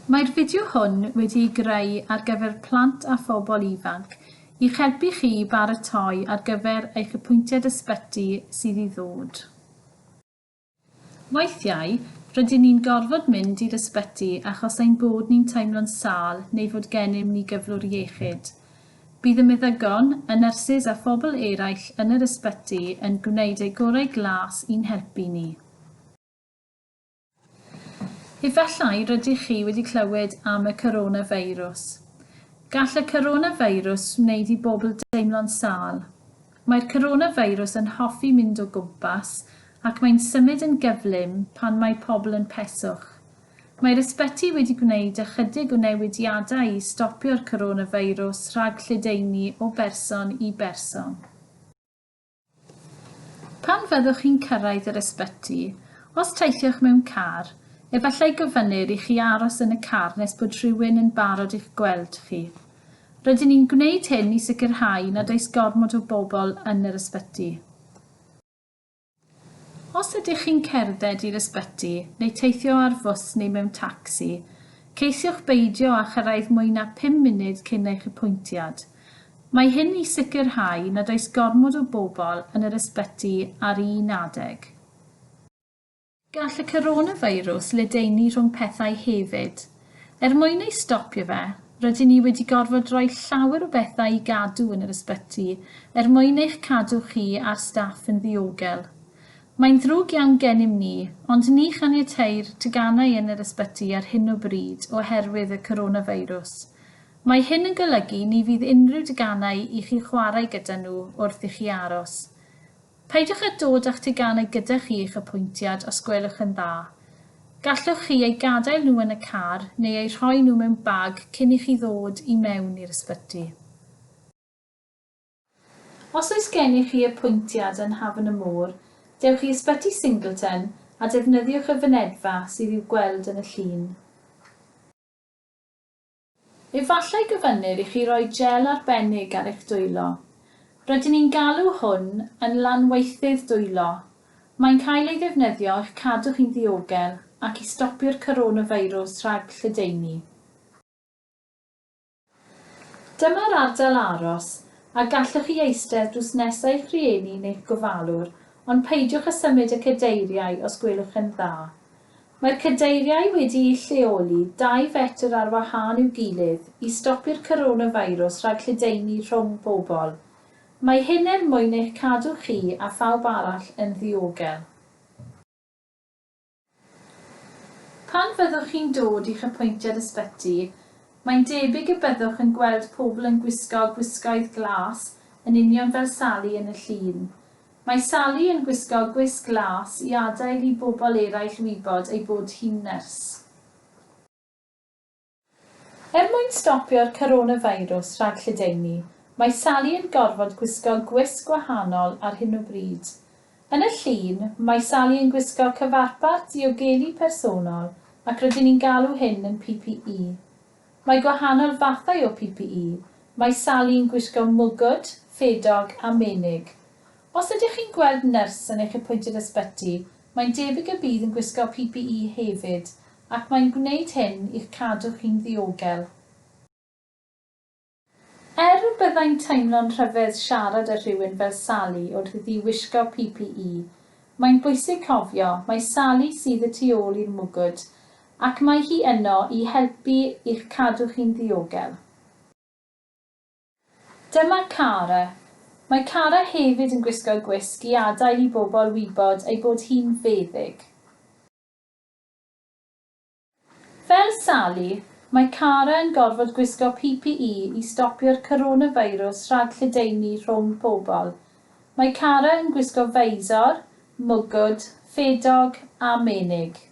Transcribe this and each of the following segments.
Mae'r fideo hwn wedi'i greu ar gyfer plant a phobl ifanc i'ch helpu chi i baratoi ar gyfer eich apwyntiad ysbyty sydd i ddod. Weithiau, rydyn ni'n gorfod mynd i'r ysbyty achos ein bod ni'n teimlo'n sâl neu fod gennym ni gyflwr iechyd. Bydd y meddygon, y nyrsys a phobl eraill yn yr ysbyty yn gwneud eu gorau glas i'n helpu ni. Efallai rydych chi wedi clywed am y coronafeirws. Gall y coronafeirws wneud i bobl deimlo'n sâl. Mae'r coronafeirws yn hoffi mynd o gwmpas ac mae'n symud yn gyflym pan mae pobl yn peswch. Mae'r ysbyty wedi gwneud ychydig o newidiadau i stopio'r coronafeirws rhag lledaenu o berson i berson. Pan fyddwch chi'n cyrraedd yr ysbyty, os teithiwch mewn car, efallai gofynnir i chi aros yn y car nes bod rhywun yn barod i'ch gweld chi. Rydyn ni'n gwneud hyn i sicrhau nad oes gormod o bobl yn yr ysbyty. Os ydych chi'n cerdded i'r ysbyty, neu teithio ar fws neu mewn tacsi, ceisiwch beidio â chyrraedd mwy na phum munud cyn eich apwyntiad. Mae hyn i sicrhau nad oes gormod o bobl yn yr ysbyty ar un adeg. Gall y coronafeirws ledaenu rhwng pethau hefyd. Er mwyn ei stopio fe, rydyn ni wedi gorfod rhoi llawer o bethau i gadw yn yr ysbyty er mwyn eich cadw chi a'r staff yn ddiogel. Mae'n ddrwg iawn gennym ni, ond ni chaniateir teganau yn yr ysbyty ar hyn o bryd oherwydd y coronafeirws. Mae hyn yn golygu ni fydd unrhyw deganau i chi chwarae gyda nhw wrth i chi aros. Peidiwch â dod â'ch teganau gyda chi i'ch apwyntiad os gwelwch yn dda. Gallwch chi eu gadael nhw yn y car neu eu rhoi nhw mewn bag cyn i chi ddod i mewn i'r ysbyty. Os oes gennych chi apwyntiad yn Hafan y Môr, dewch i Ysbyty Singleton a defnyddiwch y fynedfa sydd i'w gweld yn y llun. Efallai gofynnir i chi roi gel arbennig ar eich dwylo. Rydyn ni'n galw hwn yn lanweithydd dwylo. Mae'n cael ei ddefnyddio i'ch cadw chi'n ddiogel ac i stopio'r coronafeirws rhag lledaenu. Dyma'r ardal aros, a gallwch chi eistedd drws nesa eich rhieni neu'ch gofalwr, ond peidiwch â symud y cadeiriau os gwelwch yn dda. Mae'r cadeiriau wedi'u lleoli dau fetr ar wahân i'w gilydd i stopio'r coronafeirws rhag lledaenu rhwng pobl. Mae hyn er mwyn eich cadw chi a phawb arall yn ddiogel. Pan fyddwch chi'n dod i'ch apwyntiad ysbyty, mae'n debyg y byddwch yn gweld pobl yn gwisgo gwisgoedd glas yn union fel Sally yn y llun. Mae Sally yn gwisgo gwisg las i adael i bobl eraill wybod ei bod hi'n nyrs. Er mwyn stopio'r coronafeirws rhag lledaenu, mae Sally yn gorfod gwisgo gwisg wahanol ar hyn o bryd. Yn y llun, mae Sally yn gwisgo cyfarpar diogelu personol ac rydyn ni'n galw hyn yn PPE. Mae gwahanol fathau o PPE, mae Sally'n gwisgo mwgwd, ffedog a menig. Os ydych chi'n gweld nyrs yn eich apwyntiad ysbyty, mae'n debyg y bydd yn gwisgo PPE hefyd, ac mae'n gwneud hyn i'ch cadw chi'n ddiogel. Er y byddai'n teimlo'n rhyfedd siarad â rhywun fel Sally wrth iddi wisgo PPE, mae'n bwysig cofio mai Sally sydd y tu ôl i'r mwgwd Ac mae hi yno i helpu i'ch cadw chi'n ddiogel. Dyma Cara. Mae Cara hefyd yn gwisgo gwisg i adael i bobl wybod ei bod hi'n feddyg. Fel Sally, mae Cara yn gorfod gwisgo PPE i stopio'r coronafeirws rhag lledaenu rhwng pobl. Mae Cara yn gwisgo feisor, mwgwd, ffedog a menig.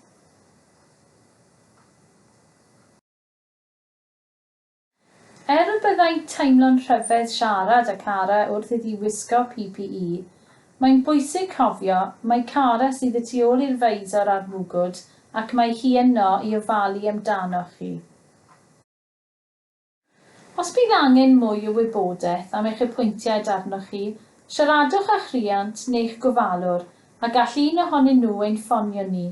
Er y byddai'n teimlo'n rhyfedd siarad â Cara wrth iddi wisgo PPE, mae'n bwysig cofio mai Cara sydd y tu ôl i'r feisor a'r mwgwd ac mae hi yno i ofalu amdanoch chi. Os bydd angen mwy o wybodaeth am eich apwyntiad arnoch chi, siaradwch â'ch rhiant neu'ch gofalwr a gall un ohonyn nhw ein ffonio ni.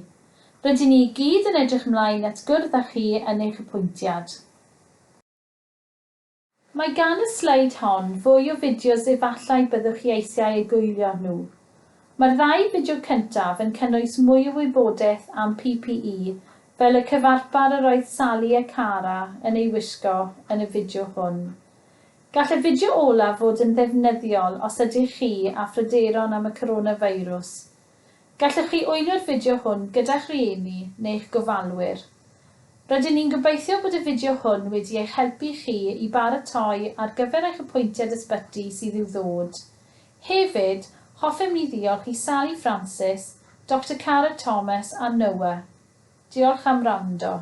Rydyn ni i gyd yn edrych ymlaen at gwrdd â chi yn eich apwyntiad. Mae gan y sleid hon fwy o fideos efallai byddwch chi eisiau eu gwylio nhw. Mae'r ddau fideo cyntaf yn cynnwys mwy o wybodaeth am PPE fel y cyfarpar yr oedd Sally a Cara yn ei wisgo yn y fideo hwn. Gall y fideo olaf fod yn ddefnyddiol os ydych chi â phryderon am y coronafeirws. Gallwch chi wylio'r fideo hwn gyda'ch rhieni neu'ch gofalwyr. Rydyn ni'n gobeithio bod y fideo hwn wedi eich helpu chi i baratoi ar gyfer eich apwyntiad ysbyty sydd i'w ddod. Hefyd, hoffem ni ddiolch i Sally Francis, Doctor Cara Thomas a Noah. Diolch am wrando.